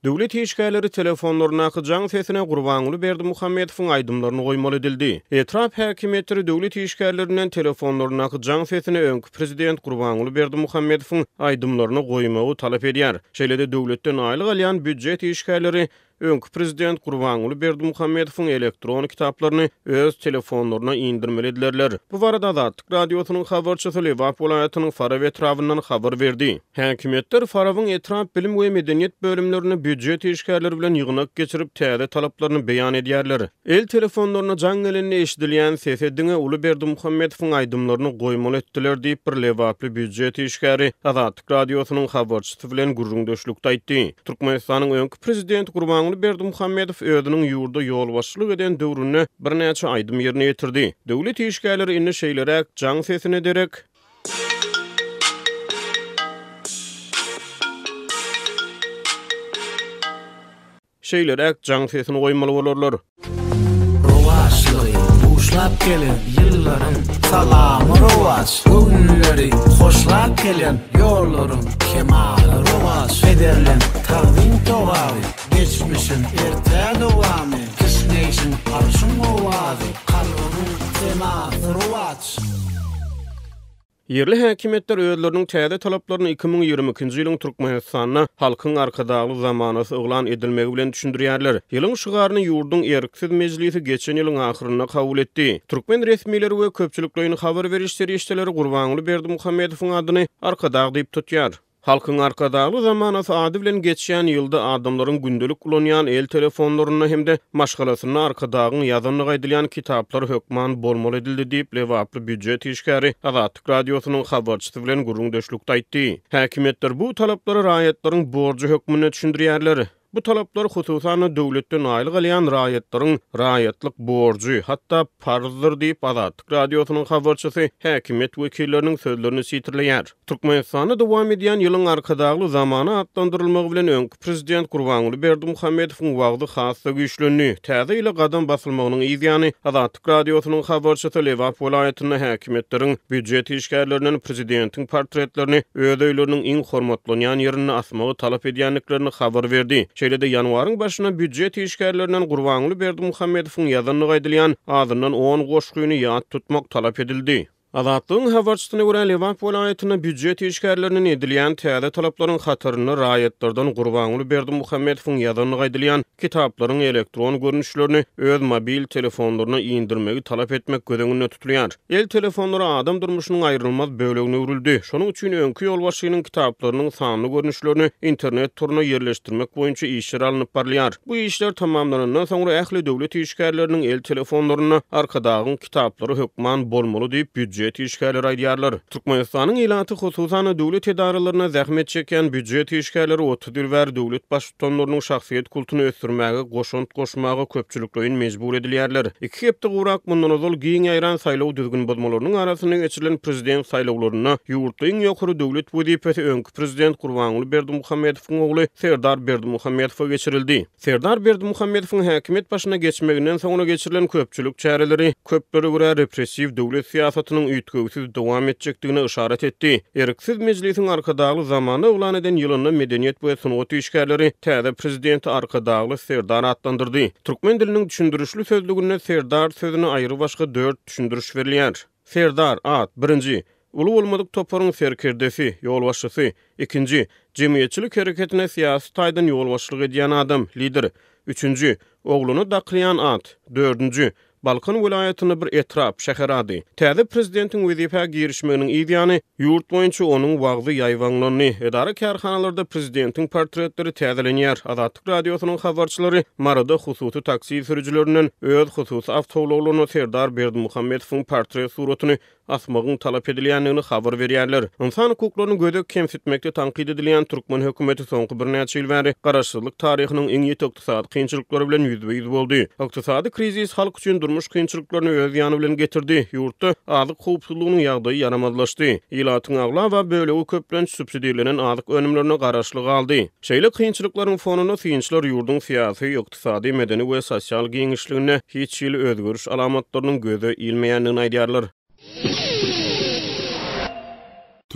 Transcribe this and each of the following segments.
Döwlet işgärleri telefonlaryndaky jaň sesine Gurbanguly Berdimuhamedowyň aýdymlaryny goýmaly edildi. Etrap häkimiýetleri döwlet işgärlerinden telefonlaryndaky jaň sesine öňki prezident Gurbanguly Berdimuhamedowyň aýdymlaryny goýmagy talap edýär. Şeýle-de döwletden aýlyk alýan býujet işgärleri öňki prezident Gurbanguly Berdimuhamedowyň elektron kitaplaryny öz telefonlaryna indirmeli edilerler. Bu barada Azatlyk Radiosynyň habarçysy Lebap welaýatynyň Farap etrabyndan habar berdi. Häkimiýetler Farabyň etrap bilim we medeniýet bölümlerinde býujet işgärleri bilen ýygnak geçirip, täze talaplaryny beýan edýärler. El telefonlaryna jaň gelende eşidilýän sese diňe uly Berdimuhamedowyň aýdymlaryny goýmaly etdiler diýip, bir lebaply býujet işgäri Azatlyk Radiosynyň habarçysy bilen gürrüňdeşlikde aýtdy. Türkmenistanyň öňki prezidenti Gurbanguly Berdimuhamedow özüniň ýurda ýolbaşçylyk eden döwründe birnäçe aýdym ýerine ýetirdi. Döwlet işgärleri indi şeýleräk jaň sesine derek, Şeýleräk jaň sesini goýmaly bolarlar. Rowaçlygy buşlap gelen ýyllaryň salamy rowaç, Göwünleri hoşlap gelen ýollaryň kemaly rowaç, Pederleň tagzym togaby, geçmişiň ertä dowamy, Kişňeýşiň arşyň owazy, kalbyňyň senasy rowaç. Ýerli häkimiýetler özleriniň täze talaplaryny 2022-nji ýylyň Türkmenistanda Halkyň Arkadagly zamanasy yglan edilmegi bilen düşündirýärler. Ýylyň şygaryny ýurduň Erksiz mejlisi geçen ýylyň ahyrynda kabul etdi. Türkmen resmileri we köpçülikleýin habar beriş serişdeleri Gurbanguly Berdimuhamedowyň adyny Arkadag diýip tutýar. Halkyň Arkadagly zamanasy ady bilen geçýän ýylda adamlaryň gündelik ulanýan el telefonlarynda hem-de maşgalasynda Arkadagyň ýazandygy aýdylýan kitaplar hökman bolmaly edildi diýip, lebaply býujet işgäri Azatlyk Radiosynyň habarçysy bilen gürrüňdeşlikde aýtdy. Häkimiýetler bu talaplary raýatlaryň borjy hökmünde düşündirýärler. Bu talaplar, hususan-da, döwletden aýlyk alýan raýatlaryň raýatlyk borjy, hatda parzdyr diýip, Azatlyk Radiosynyň habarçysy häkimiýet wekilleriniň sözlerini sitirleýär. Türkmenistanda dowam edýän ýylyň Arkadagly zamana atlandyrylmagy bilen öňki prezident Gurbanguly Berdimuhamedowyň wagzy has-da güýçlendi. Täze ýyla gadam basylmagynyň yz ýany, Azatlyk Radiosynyň habarçysy Lebap welaýatynda häkimiýetleriň býujet işgärlerinden prezidentiň portretlerini öz öýleriniň iň hormatlanýan ýerinde asmagy talap edýändiklerini habar berdi. Şeýle-de ýanwaryň başynda býujet işgärlerinden Gurbanguly Berdimuhamedowyň ýazandygy aýdylýan azyndan on goşgyny ýat tutmak talap edildi. Azatlygyň habarçysyna görä, Lebap welaýatynda býujet işgärlerinden edilýän täze talaplaryň hatarynda raýatlardan Gurbanguly Berdimuhamedowyň ýazandygy aýdylýan kitaplaryň elektron görnüşlerini öz mobil telefonlaryna indirmegi talap etmek göz öňünde tutulýar. El telefonlary adam durmuşynyň aýrylmaz bölegine öwrüldi. Şonuň üçin öňki ýolbaşçynyň kitaplarynyň sanly görnüşlerini internet toruna ýerleşdirmek boýunça işler alnyp barylýar. Bu işler tamamlanandan soňra ähli döwlet işgärleriniň el telefonlarynda Arkadagyň kitaplary hökman bolmaly diýip, býujet işgärleri aýdýarlar. Türkmenistanyň ilaty, hususan-da, döwlet edaralarynda zähmet çekýän býujet işgärleri 30 ýyl bäri döwlet baştutanlarynyň şahsyýet kultuny ösdürmäge goşant goşmaga köpçülikleýin mejbur edilýärler. Iki hepde gowrak mundan ozal giň ýaýran saýlaw düzgün bozmalarynyň arasynda geçirilen prezident saýlawlarynda ýurtda iň ýokary döwlet wezipesi öňki prezident Gurbanguly Berdimuhamedowyň ogly Serdar Berdimuhamedowa geçirildi. Serdar Berdimuhamedowyň häkimiýet başyna geçmeginden soňra geçirilen köpçülik çäreleri, köplere görä, repressiw döwlet syýasatynyň üýtgewsiz dowam etjekdigine yşarat etdi. Erksiz Mejlisiň Arkadagly zamana yglan eden ýylynda medeniýet we sungat işgärleri täze prezidenti Arkadagly Serdar atlandyrdy. Türkmen diliniň düşündirişli sözlüginde Serdar sözüne aýrybaşga dört düşündiriş berilýär. Serdar, at, birinji, uly bolmadyk toparyň serkerdesi, ýolbaşçysy, ikinji, jemgyýetçilik hereketine syýasy taýdan ýolbaşçylyk edýän adam, lider, üçünji, oglana dakylýan at, dördünji, Balkan welaýatynda bir etrap, şäher ady. Täze prezidentiň wezipä girişmeginiň yz ýany, ýurt boýunça onuň wagzy ýaýbaňlandy. Edara-kärhanalarda prezidentiň portretleri täzelenýär. Azatlyk Radiosynyň habarçylary Maryda hususy taksi sürüjilerinden öz hususy awtoulaglaryna Serdar Berdimuhamedowyň portret suratyny asmagyň talap edilýändigini habar berýärler. Ynsan hukuklaryny gödek kemsitmekde tankyt edilýän türkmen hökümeti soňky birnäçe ýyl bäri garaşsyzlyk taryhynyň iň ýiti ykdysady kynçylyklary bilen ýüzbe-ýüz boldy. Ykdysady krizis halk üçin durmuş kynçylyklaryny öz ýany bilen getirdi, ýurtda azyk howpsuzlygynyň ýagdaýy ýaramazlaşdy. Ilatyň aglaba bölegi köplenç subsidirlenen azyk önümlerine garaşly galdy. Şeýle kynçylyklaryň fonunda synçylar ýurduň syýasy, ykdysady, medeni we sosial giňişliginde hiç hili özgeriş alamatlarynyň göze ilmeýändigini aýdýarlar.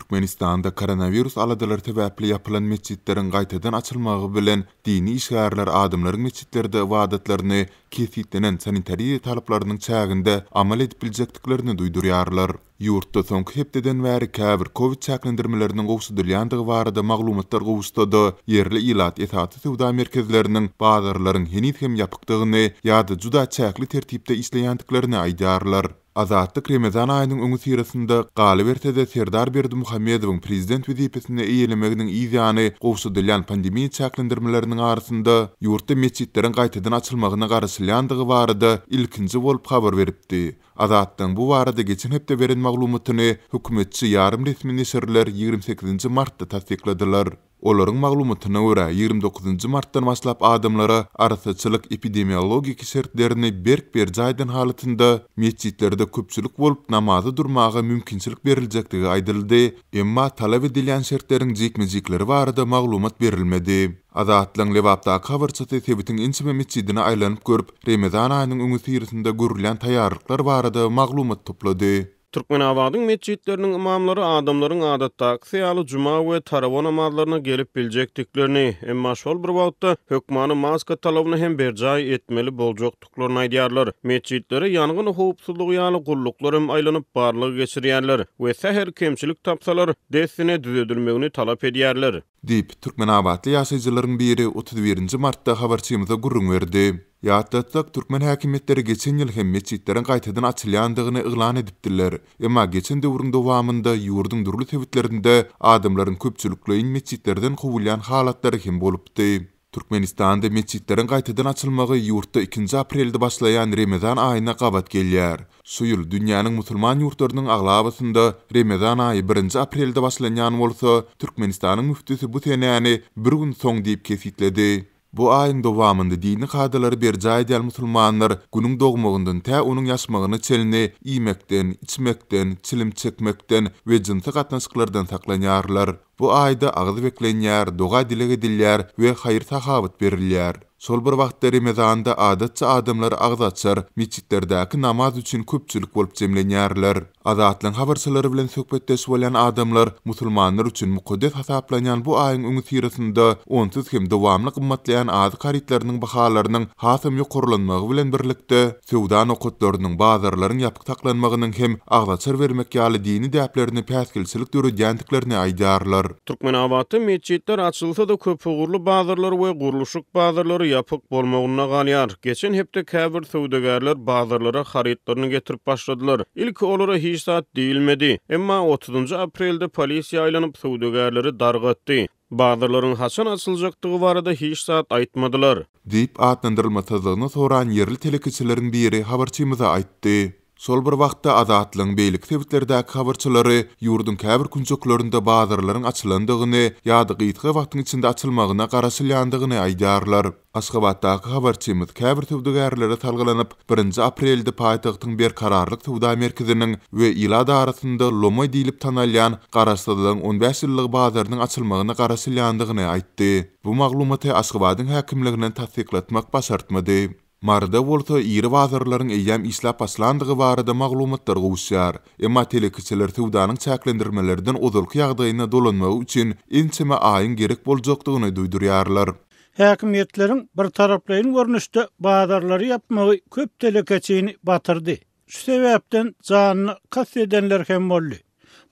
Türkmenistanda koronawirus aladalary sebäpli ýapylan metjitleriň gaýtadan açylmagy bilen dini işgärler adamlaryň metjitlerde ybadatlaryny kesgitlenen sanitariýa talaplarynyň çäginde amal edip biljekdiklerini duýdurýarlar. Ýurtda soňky hepdeden bäri käbir kowid çäklendirmeleriniň gowşadylýandygy barada maglumatlar gowuşsa-da, ýerli ilat esasy söwda merkezleriniň, bazarlaryň heniz hem ýapykdygyny ýa-da juda çäkli tertipde işleýändiklerini aýdýarlar. Azatlyk Remezan aýynyň öňüsyrasynda, galyberse-de Serdar Berdimuhamedowyň prezident wezipesini eýelemeginiň yz ýany gowşadylýan pandemiýa çäklendirmeleriniň arasynda, ýurtda metjitleriň gaýtadan açylmagyna garaşylýandygy barada ilkinji bolup habar beripdi. Azatlygyň bu barada geçen hepde beren maglumatyny hökümetçi ýarym resmi neşirler 28-nji martda tassykladylar. Olaryň maglumatyna görä, 29-njy martdan başlap adamlara arassaçylyk-epidemiologik şertlerini berk berjaý eden halatynda metjitlerde köpçülik bolup namaza durmaga mümkinçilik beriljekdigi aýdyldy, emma talap edilýän şertleriň jikme-jikleri barada maglumat berilmedi. Azatlygyň Lebapdaky habarçysy sebitiň ençeme metjidine aýlanyp görüp, Remezan aýynyň öňüsyrasynda görülýän taýýarlyklar barada maglumat toplady. Türkmenabadyň metjitleriniň ymamlary adamlaryň adatdakysy ýaly juma we tarawa namazlaryna gelip biljekdiklerini, emma şol bir wagtda hökmany maska talabyny hem berjaý etmeli boljakdyklaryny aýdýarlar. Metjitlere ýangyn howpsuzlygy ýaly gulluklar hem aýlanyp barlag geçirýärler we sähel kemçilik tapsalar, dessine düzedilmegini talap edýärler. Diýip, türkmenabatly ýaşaýjylaryň biri 31 nji martda habarçymyza gürrüň berdi. Ýatlatsak, türkmen häkimiýetleri geçen ýyl hem metjitleriň gaýtadan açylýandygyny yglan edipdiler. Emma geçen döwrüň dowamynda ýurduň dürli sebitlerinde adamlaryň köpçülikleýin metjitlerden kowulýan halatlary hem bolupdy. Türkmenistanda metjitleriň gaýtadan açylmagy ýurtda ikinji aprelde başlaýan Remezan aýyna gabat gelýär. Şu ýyl dünýäniň musulman ýurtlarynyň aglabasynda Remezan aýy birinji aprelde başlanýan bolsa, Türkmenistanyň müftüsi bu senäni bir gün soň diýip kesgitledi. Bu aýyň dowamynda dini kadalary berjaý edýän musulmanlar Günüň dogmagyndan tä onuň ýaşmagyna çenli iýmekden, içmekden, çilim çekmekden we jynsy gatnaşyklardan saklanýarlar. Bu aýda agyz beklenýär, doga-dileg edilýär we haýyr-sahawat berilýär. Şol bir wagtda Remezanda adatça adamlar agyz açar, metjitlerdäki namaz üçin köpçülik bolup jemlenýärler. Azatlygyň habarçylary bilen söhbetdeş bolýan adamlar musulmanlar üçin mukaddes hasaplanýan bu aýyň öňüsyrasynda onsuz hem dowamly gymmatlaýan azyk harytlarynyň bahalarynyň hasam ýokarlanmagy bilen birlikde, söwda nokatlarynyň, bazarlaryň ýapyk saklanmagynyň hem agzaçar bermek ýaly dini däplerine päsgelçilik döredýändiklerini aýdýarlar. Türkmenabatda metjitler açylsa-da, köpugurly bazarlar we gurluşyk bazarlary ýapyk bolmagynda galýar. Geçen hepde käbir söwdagärler bazarlara harytlaryny getirip başladylar. Ilki olara hiç zat diýilmedi. Emma otuzynjy aprelde polisiýa aýlanyp, söwdagärleri dargatdy. Bazarlaryň haçan açyljakdygy barada hiç zat aýtmadylar. Diýip, atlandyrylmasyzlygyny soran ýerli telekeçileriň biri habarçymyza aýtdy. Şol bir wagtda, Azatlygyň beýleki sebitlerdäki habarçylary ýurduň käbir künjeklerinde bazarlaryň açylandygyny ýa-da gysga wagtyň içinde açylmagyna garaşylýandygyny aýdýarlar. Aşgabatdaky habarçymyz käbir söwdagärlere salgylanyp, birinji aprelde paýtagtyň Berkararlyk söwda merkeziniň we ilat arasynda lomaý diýlip tanalýan Garaşsyzlygyň on bäş ýyllygy bazarynyň açylmagyna garaşylýandygyny aýtdy. Bu maglumaty Aşgabadyň häkimliginden tassyklatmak başartmady. Maryda bolsa iri bazarlaryň eýýäm işläp başlandygy barada maglumatlar gowuşýar. Emma telekeçiler söwdanyň çäklendirmelerden ozalky ýagdaýyna dolanmagy üçin ençeme aýyň gerek boljakdygyny duýdurýarlar. Häkimiýetleriň birtaraplaýyn görnüşde bazarlary ýapmagy köp telekeçini batyrdy. Şu sebäpden janyna kast edenler hem boldy.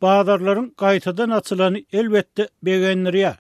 Bazarlaryň gaýtadan açylany elbetde begendirýär.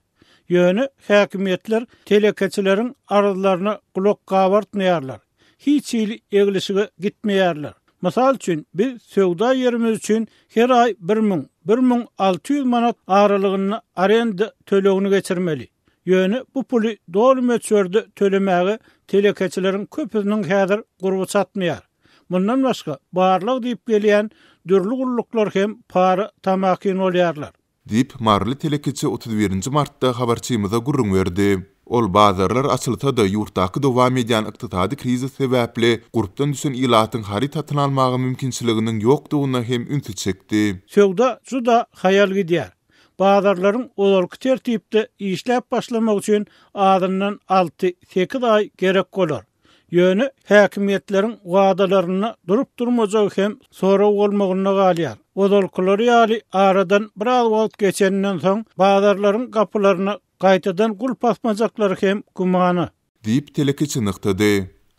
Ýöne häkimiýetler telekeçileriň arzlaryna gulak gabartmaýarlar. Hiç hili eglişige gitmeýärler. Mysal üçin, biz söwda ýerimiz üçin her aý 1000, 1600 manat aralygynda arenda tölegini geçirmeli. Ýöne bu puly doly möçberde tölemäge telekeçileriň köpüsiniň häzir gurby çatmaýar. Mundan başga, barlag diýip gelýän dürli gulluklar hem para tamakin bolýarlar. Diýip, maryly telekeçi 31 nji martda habarçymyza gürrüň berdi. Ol bazarlar açylsa-da, ýurtdaky dowam edýän ykdysady krizis sebäpli gurpdan düşen ilatyň haryt satyn almaga mümkinçiliginiň ýokdugyna hem ünsi çekdi. Söwda juda haýal gidýär. Bazarlaryň ozalky tertipde işläp başlamagy üçin azyndan alty, sekiz aý gerek bolar. Ýöne häkimiýetleriň wadalarynda durup-durmajagy hem sorag bolmagynda galýar. Ozalkylary ýaly aradan biraz wagt geçeninden soň bazarlaryň gapylaryna gaýtadan gulp asmajaklary hem gümana. Diýip, telekeçi nygtady.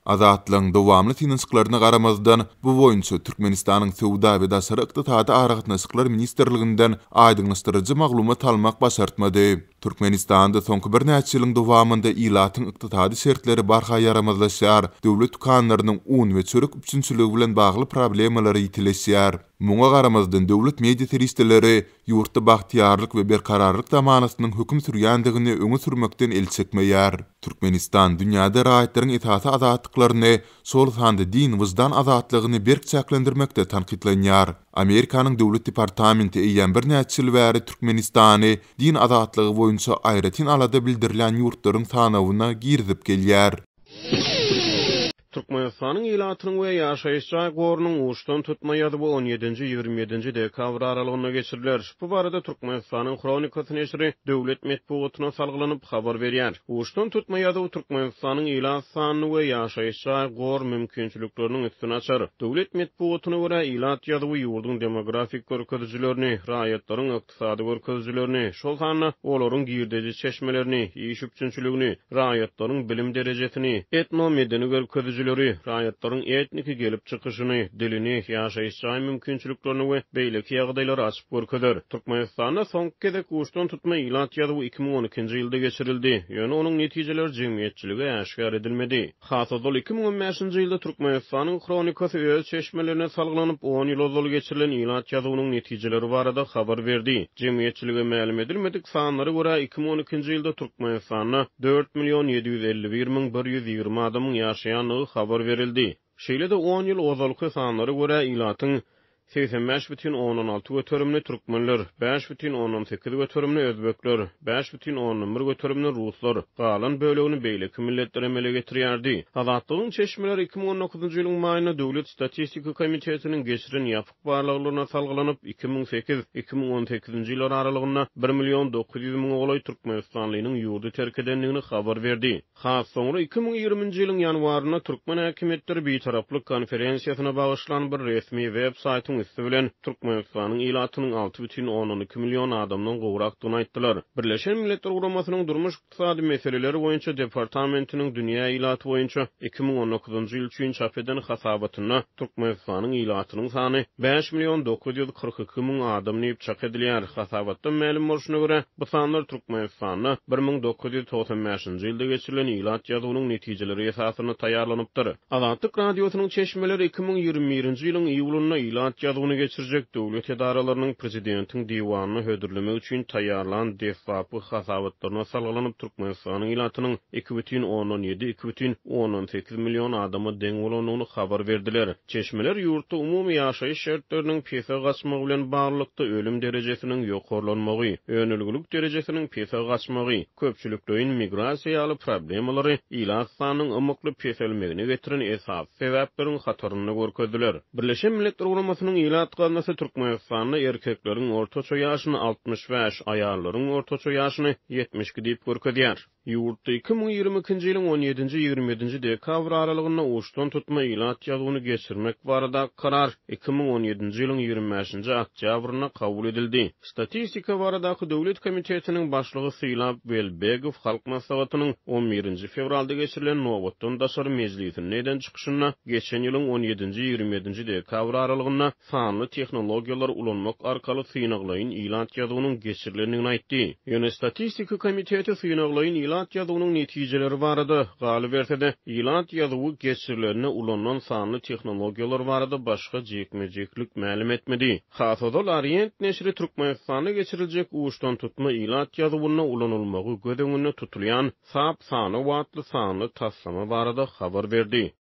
Azatlygyň dowamly synanyşyklaryna garamazdan, bu boýunça Türkmenistanyň Söwda we daşary ykdysady aragatnaşyklar ministrliginden aýdyňlaşdyryjy maglumat almak başartmady. Türkmenistanda soňky birnäçe ýylyň dowamynda ilatyň ykdysady şertleri barha ýaramazlaşýar, döwlet dükanlarynyň un we çörek üpjünçiligi bilen bagly problemalary ýitileşýär. Muňa garamazdan, döwlet media serişdeleri ýurtda bagtyýarlyk we berkararlyk zamanasynyň höküm sürýändigini öňe sürmekden el çekmeýär. Türkmenistan dünýäde raýatlaryň esasy azatlyklaryny, şol sanda din, wyždan azatlygyny berk çäklendirmekde tankytlanýar. Amerikanyň Döwlet departamenti eýýäm birnäçe ýyl bäri Türkmenistany din azatlygy boýunça aýratyn alada bildirilýän ýurtlaryň sanawyna girizip gelýär. Türkmenistanyň ilatynyň we ýaşaýyş jaý gorunyň uçdan tutma ýazuwy on ýedinji, 27 nji dekabr aralygynda geçiriler. Bu barada Türkmenistanyň Hronikasy neşiri döwlet metbugatyna salgylanyp habar berýär. Uçdan tutma ýazuw Türkmenistanyň ilat sanyny we ýaşaýyş jaý gor mümkinçilikleriniň üstüni açar. Döwlet metbugatyna görä, ilat ýazuwy ýurduň demografik görkezijilerini, raýatlaryň ykdysady görkezijilerini, şol sanda olaryň girdeji çeşmelerini, iş üpjünçiligini, raýatlaryň bilim derejesini, etno-medeni görkezijileri, raýatlaryň etniki gelip çykyşyny, dilini, ýaşaýyş jaý mümkinçiliklerini we beýleki ýagdaýlary açyp görkezer. Türkmenistanda soňky gezek uçdan-tutma ilat ýazuwy 2012-nji ýylda geçirildi, ýöne onuň netijeleri jemgyýetçilige äşgär edilmedi. Has ozal, 2015-nji ýylda Türkmenistanyň Hronikasy öz çeşmelerine salgylanyp, on ýyl ozal geçirilen ilat ýazuwynyň netijeleri barada habar berdi. Jemgyýetçilige mälim edilmedik sanlara görä, 2012-nji ýylda Türkmenistanda dört million 751 120 adamyň ýaşaýandygy habar berildi. Şeýle-de, on ýyl ozalky sanlara görä, ilatyň 85,6 göterimini türkmenler, 5,8 göterimini özbekler, 5,1 göterimini ruslar, galan bölegini beýleki milletler emele getirýärdi. Azatlygyň çeşmeleri 2019-njy ýylyň maýynda Döwlet statistika komitetiniň geçiren ýapyk barlaglaryna salgylanyp, 2008, 2018-nji ýyllar aralygynda bir million 900 müňe golaý türkmenistanlynyň ýurdy terk edendigini habar berdi. Has soňra 2020-nji ýylyň ýanwarynda türkmen häkimiýetleri Bitaraplyk konferensiýasyna bagyşlan bir resmi web saýtyň üsti bilen Türkmenistanyň ilatynyň 6,2 million adamdan gowrakdygyny aýtdylar. Birleşen Milletler Guramasynyň Durmuş-ykdysady meseleler boýunça departamentiniň dünýä ilaty boýunça 2019-njy ýyl üçin çap eden hasabatynda Türkmenistanyň ilatynyň sany 5 million 942 müň adam diýip çak edilýär. Hasabatda mälim bolşuna görä, bu sanlar Türkmenistanda 1995-nji ýylda geçirilen ilat ýazuwynyň netijeleri esasynda taýýarlanypdyr. Azatlyk Radiosynyň çeşmeleri 2021-nji ýylyň iýulynda ilat ýazuwyny geçirjek döwlet edaralarynyň prezidentiň diwanyna hödürlemek üçin taýýarlan deslapky hasabatlaryna salgylanyp, Türkmenistanyň ilatynyň 2,7, 2,8 million adama deň bolandygyny habar berdiler. Çeşmeler ýurtda umumy ýaşaýyş şertleriniň pese gaçmagy bilen baglylykda ölüm derejesiniň ýokarlanmagy, önelgilik derejesiniň pese gaçmagy, köpçülikleýin migrasiýa ýaly problemalary ilat sanynyň ymykly peselmegine getiren esasy sebäpleriň hatarynda görkezdiler. Birleşen Milletler Guramasynyň Ilat gaznasy Türkmenistanda erkekleriň ortaça ýaşyny 65, aýallaryň ortaça ýaşyny 72 diýip görkezýär. Ýurtda 2022-nji ýylyň on ýedinji, 27-nji dekabr aralygynda uçdan tutma ilat ýazuwyny geçirmek baradaky karar 2017-nji ýylyň 25-nji oktýabrynda kabul edildi. Statistika baradaky döwlet komitetiniň başlygy Sylap Welbegow Halk Maslahatynyň on birinji fewralda geçirilen nobatdan daşary mejlisinde eden çykyşynda geçen ýylyň on ýedinji, 27-nji dekabr aralygynda sanly tehnologiýalary ulanmak arkaly synaglaýyn ilat ýazuwynyň geçirilendigini aýtdy. Ýöne Statistika komiteti synaglaýyn ilat ýazuwynyň netijeleri barada, galyberse-de, ilat ýazuwy geçirilende ulanylan sanly tehnologiýalar barada başga jikme-jiklik mälim etmedi. Has ozal Orient neşiri Türkmenistanda geçiriljek uçdantutma ilat ýazuwynda ulanylmagy göz öňünde tutulýan SAP Sanaw atly sanly taslama barada habar berdi.